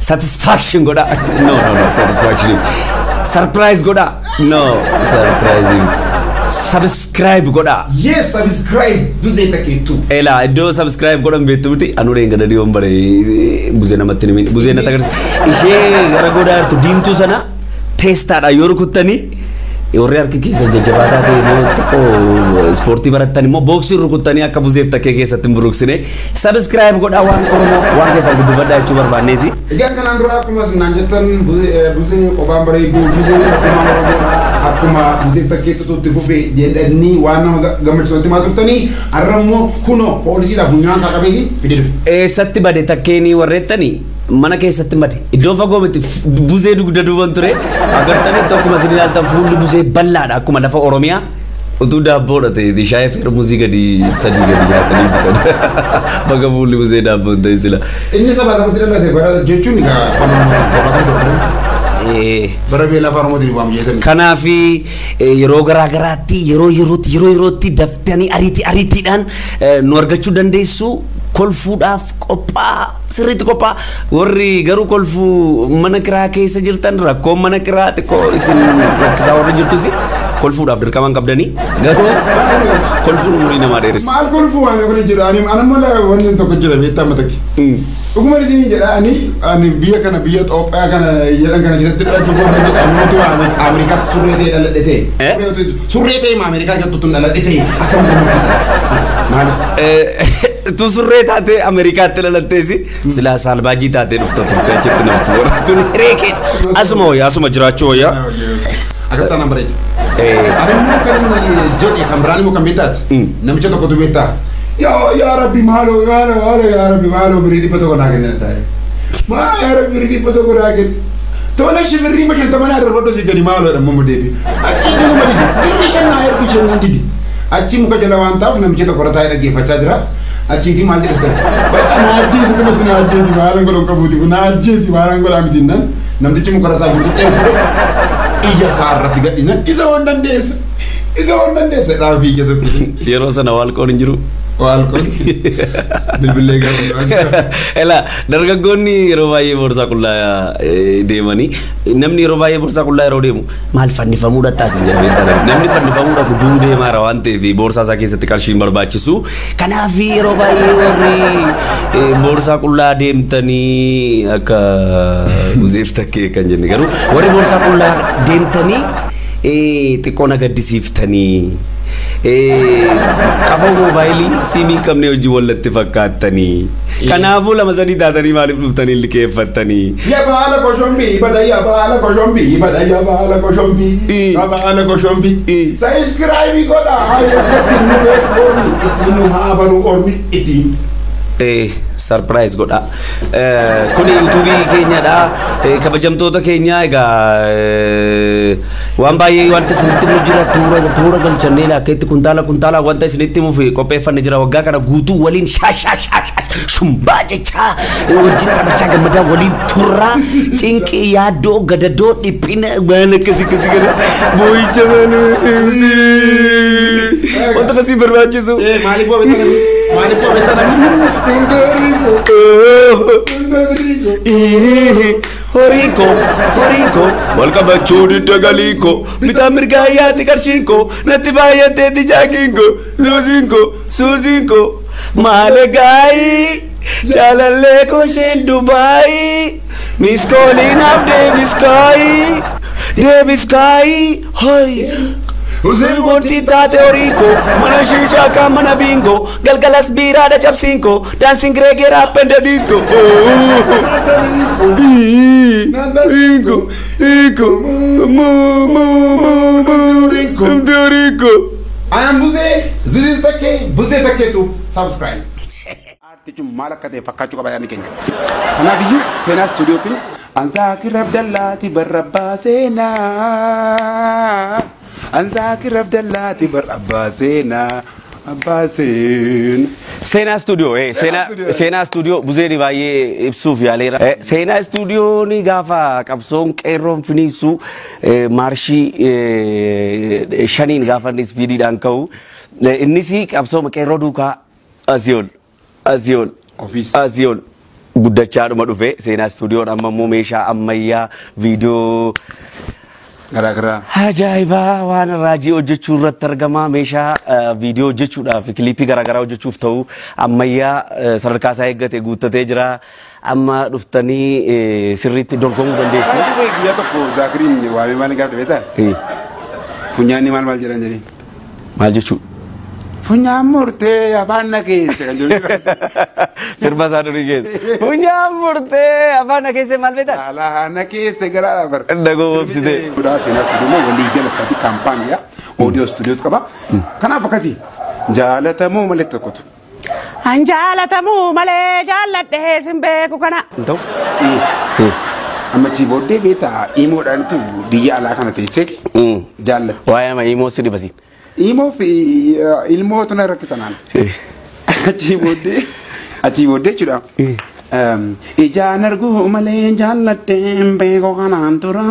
Satisfaction godha. No, no, no, satisfaction. Surprise godha. No, surprise. Subscribe godha. Yes, subscribe Buzee Takkeettu. Ela iddoo subscribe godhan beektu miti anu reenga dadii waan bare buzee namatti ni buzee natti agarsiisa. Ishee gara godaa jirtu diimtuu sana teestaadha yoo rukuttanii warri harki keessa jajjabaataa ta'e immoo xiqqoo ispoortii barattan immoo booksii rukuttanii akka buzeef takkee keessatti hin buruqsine subscribe godhaa waan Oromoo waan keessan guddifadhaa jechuu barbaanneeti. Egaa kanaan dura akkuma naan jettan buzee qophaan bareedduu buzee takkummaan Oromoodha akkuma buzeef takkeettu itti fufe jedhanii waan nama gammachiisutti maa turtanii har'a immoo kunoo poolisiidhaaf funyaan isaa qabeeti fide dhufe. Eessatti bade takkeenii warreettanii mana keessatti bade iddoo fagoo miti buzee dugda duuban ture agartanitti akkuma isin ilaaltan fuulli buzee bal'aadha akkuma lafa Oromiyaa utuu daabboodha ta'e shaayii feermuzii gadi sadii gadi nyaatanii bitan baga fuulli buzee daabboo hin ta'in sila. Inni saba sabatti dhalate bara jechuun egaa afaan Oromootiin 77 bara beela afaan Oromootiin waamu jeetanii. Kanaaf yeroo garaa garaatti yeroo yerootti yeroo yerootti daftanii ariitii ariitiidhaan nu argachuu dandeessu. Kolfuudhaaf qophaa sirriitti qophaa warri garuu kolfuu mana kiraa keessa jirtan rakkoon mana kiraa xiqqoo isin rakkisaa warri jirtus kolfuudhaaf dirqama hin qabdanii garuu kolfuun umurii namaa dheeressa. Maal kolfuu waan kun jira ani anamma wanni tokko jira beektaa amma takki. Dhuguma isin jedha ani ani biyya kana biyya Itoophiyaa kana jedhan kana keessatti dhalachuu kooti jedha nuti Ameerikaatti surree ta'e dhaladhe ta'e. Surree ta'e Ameerikaa keessatti tun dhaladhe ta'e akkam gammachiisa. Maaliif? Tu surree taatee Ameerikaatti dhalatteesi silaa saalbaajii taatee dhufta turte achitti naftu warra kun hiree keedha. Asuma wayyaa asuma jiraachuu wayyaa. Akkas taanaan bareeda. Ani immoo kan jedhe kan biraan immoo kan beektaati. Namicha tokkotu beektaa. Yaa yaa Rabbi maaloo maaloo maaloo yaa Rabbi maaloo birrii 100 naa kenna taa'e. Maa yaa Rabbi birrii 100 naa kenna. Tola shi birrii 50 naa darbadhu si gadi maaloo dha mamma deebi. Achi dhuguma didi. Birrii 5 naa ergu jennaan didi. Achi muka jala waan ta'uuf namicha tokko irra taa'ee dhaggeeffachaa jira. Achiitii maal jedhas ta'e. Bakka naa ajjeesi sumatti naa ajjeesi maalan godhan qabuuti kun naa ajjeesi maalan godhaa miti jennaan namtichi muka irra taa'ee burtuqqee fuudhee ija isaa irratti gadhiinan isa waan dandeessa. Isa waan dandeessa dhaabbii ija isaatti. Yeroo sana waalqoon hin jiru. Waalqoon bilbilee gaafa. Ela dargaggoonni yeroo baay'ee boorsaa qullaa deemanii namni yeroo baay'ee boorsaa qullaa yeroo deemu maal fannifamuu dhattaas hin jedhamee ta'a. Namni fannifamuu dhaqu du'uu deemaara waan ta'eef boorsaa isaa keessatti qarshiin barbaachisu. Kanaaf yeroo baay'ee warri boorsaa qullaa deemtanii akka buzeef takkee kan jenne garuu warri boorsaa qullaa deemtanii xiqqoo na gaddisiiftanii. Qafoo moobaayilii siimii qabnee hojii wallatti fakkaattanii. Kanaafuu lama sadii taatanii maaliif dhuftanii liqeeffattanii? Yaa baala koshombii bada yaa baala koshombii bada yaa baala koshombii yaa baala koshombii. Subscribe godhaa akka ittiin nu beeku ormi ittiin nu haa baru ormi ittiin. Surprise godha. Kuni yuutuubii keenyadha. Kabajamtoota keenya egaa waan baay'ee wanta isinitti himu jira tuura tuura galchannee akka itti kuntaala kuntaala wanta isinitti himuuf qopheeffanne jira waggaa kana guutuu waliin shaa shaa shaa shaa shumbaa jechaa wajjin taphachaa gammadaa waliin turraa cinqii yaaddoo gadadoo dhiphina waan akkasii akkasii kana boo'icha maal wanta akkasii barbaachisu. Maaliif bu'aa beektaa namni? Maaliif bu'aa beektaa namni? Horiin koo horiin koo wal qabachuu didda galii koo bitaa mirgaa yaati qarshiin koo natti baay'ateeti jaakiin koo suusiin koo suusiin koo maal gaayii jaalallee koo isheen Dubaayii miskooliinaaf deebiskaayii deebiskaayii hoy. Useen mootii taate horii koo mana shiishaa kan mana biingoo galgalas biiraadha cabsiin koo daansiin gireegee raappenda diiskoo. Inko inko mu mu mu mu Rico. I am Buzee. This is Takkee. Buzee Takkeetu subscribe. Aartii jechuun maal akka ta'e fakkaachuu qaba yaadni keenya. Kanaaf iyyuu seenaa istuudiyootiin Anzaakir Abdallaati barrabbaa seenaa. Anzaakir Abdallaati barrabbaa seenaa. Abbaa seenaa. Seenaa istuudiyoo seenaa seenaa istuudiyoo buzeen baay'ee ibsuuf yaaleera. Seenaa istuudiyoon gaafa qabsoon qeerroon finiisu maarshii 5 gaafa inni ispiidiidhaan ka'u innis qabsoo qeerroo duukaa asii ol asii ol Ofiis. asii ol Guddachaadhuma dhufe seenaa istuudiyoon amma immoo meeshaa ammayyaa viidiyoo Garaagaraa. Ajaa'ibaa waan raajii hojjechuu irratti argama. Meeshaa viidiyoo hojjechuudhaaf kiliipii garaagaraa hojjechuuf ta'u ammayyaa sadarkaa isaa eeggate guuttatee jira. Amma dhuftanii sirriitti dorgomuu dandeessu. Guyyaa tokko Zaakiriin waamee maal gaafate beektaa? Funyaanni maal maal jedhan jedheen. Maal jechuu? Funyaan murtee afaan na keessa kan jedhu. Sirba isaa durii keessa. Funyaan murtee afaan na keessa maal beektaa? Alaa na keessa gara bara. Dhagoobsite. Seenaa istuudiyoo walii jala isaati kaampaaniidha. Oodiyoo istuudiyoos qaba. Kanaaf akkasii jaalatamuu malee tokkotu. An jaalatamuu malee jaalladhee sin beeku kana. Ta'u. Amma achii booddee beektaa imoodhaanitu biyya alaa kana teessee jaallatte. Waa'ee nama imoo si dhibasiin. Imoo fi ilmootu na rakkisanaan. Achii booddee jechuudha. Ijaan arguu malee jaalladheen beeku kanaan tura.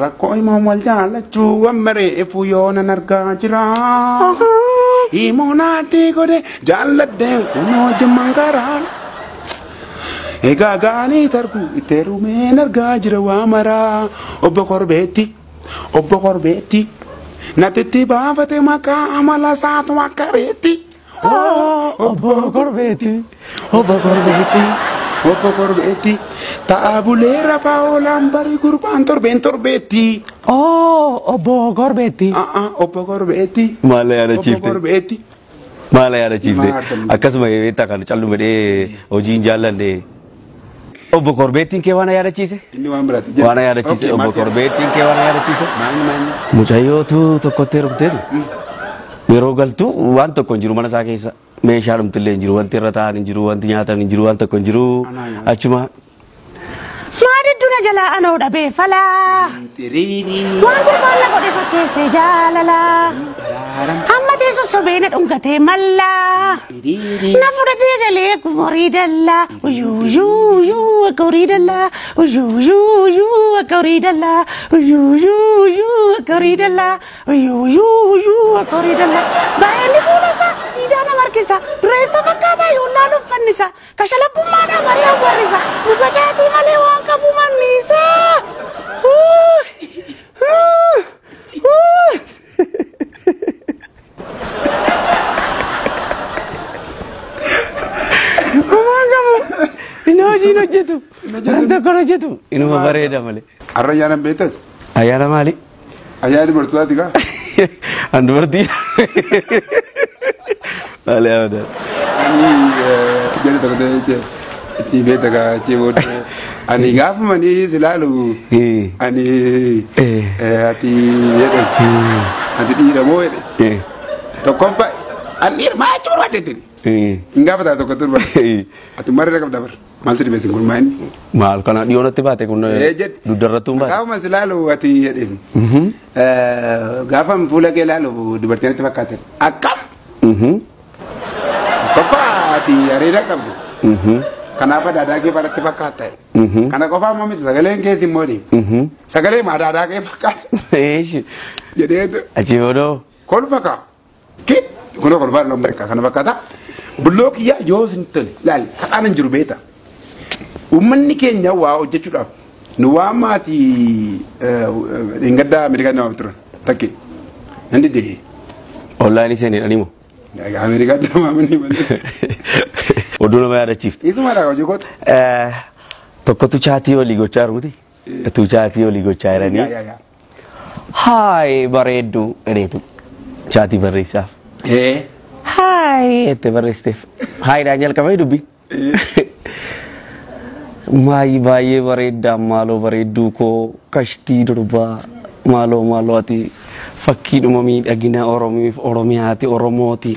Rakkoo imoon wal jaallachuu waan mareefu yoo nan argaa jira. Imoon adii godhe jaalladheen kunoo jimman karaan. Egaa gaanii targu itti heerumeen argaa jira waa maraa. Obbo Korbeetti Obbo Korbeetti. Natitti baafate maqaa amala isaatu akka reetti. Obbo Korbeetti. Obbo Korbeetti. Obbo Korbeetti. Ta'a bulee rafaa oolaan barii gurbaan torbeen torbeetti. Obbo Korbeetti. Obbo Korbeetti. Maal yaadachiifte? Obbo Korbeetti. Maal yaadachiifte? Akkasuma beektaa kan callu medhee hojiin jaalladhe. Obbo Korbeettiin kee waan yaadachiise? Inni waan biraati. Waan yaadachiise Obbo Korbeettiin kee waan yaadachiise? Mucayyootu tokkotti heerumteetu yeroo galtu waan tokko hin jiru mana isaa keessa meeshaa dhumtillee hin jiru wanti irra taa'an hin jiru wanti nyaatan hin jiru waan tokko hin jiru achuma. Maali duna jalaa anoo dhabee falaa. Waan gurbaan na godhe fakkeessee jaalalaa. Amma teessoo sobee na dhungatee mallaa. Na fudhatee galee horii dallaa. Uyyuu uyyuu uyyuu akka horii dallaa. Uyyuu uyyuu uyyuu akka horii dallaa. Uyyuu uyyuu uyyuu akka horii dallaa. Uyyuu uyyuu uyyuu akka horii dallaa. Baay'inni fuula isaa diidaa nama harkisa. Dureessa fakkaataa yoonnaan uffannisa. Kashalabummaadhaa marii awwarrisa. Muka caatii malee waan qabu manniisa. Inni hojiin hojjetu. Waan tokko hojjetu. Inuma bareeda malee. Har'a ayyaana beektas? Ayyaana maali? Ayyaana dubartootaati kaa? An dubartii. Maali abadan. Ani jedhu tokko ta'ee achi beekta kaa achi booddee. Ani gaafuma ni si ilaalu. Ani ati jedhe. Ati dhiira moo jedhe. Tokkoffaa an dhiira maa achi barbaadde? Hin gaafataa tokko turba. Ati marra qabda bar. Maal si dhibeessin kun maal? Maal kana dhiyoonatti baate kun dugdarrattuu hin baate. Gaafuma si ilaalu ati jedheen. Gaafa fuula kee ilaalu dubartiin natti fakkaate. Akkam? Tokkoffaa ati areeda qabdu. Kanaaf adaadaa kee baratti fakkaata. Kana qofaa immoo miti sagaleen kees immoo ni. Sagalee adaadaa kee fakkaata. Jedhee. Achi boodoo. Kolfa kaa. Kit kunoo kolfaa lama kana fakkaata. Bulloo kiyyaa yoo sin tole laal kadhaan hin jiru beekta. Uummanni keenya waa hojjechuudhaaf nu waa maatii dheengaddaa Ameerikaa nama turan takke nan didee. Onlaayinii seenee moo? Ameerikaatti nama amanii malee. Oduu nama yaadachiifte. Isumaadha hojii kootu. Tokkotu chaatii walii gochaa jiruuti. Tu chaatii walii gochaa jiranii. Haay bareedduu jedheetu chaatii barreessaaf. Haay jettee barreessiteef. Haayidhaan jalqabee dubbi. Maayi baay'ee bareeddaa maaloo bareedduu koo kashtii durbaa maaloo maaloo ati fakkiidhuma miidhagina Oromiif Oromiyaati Oromooti.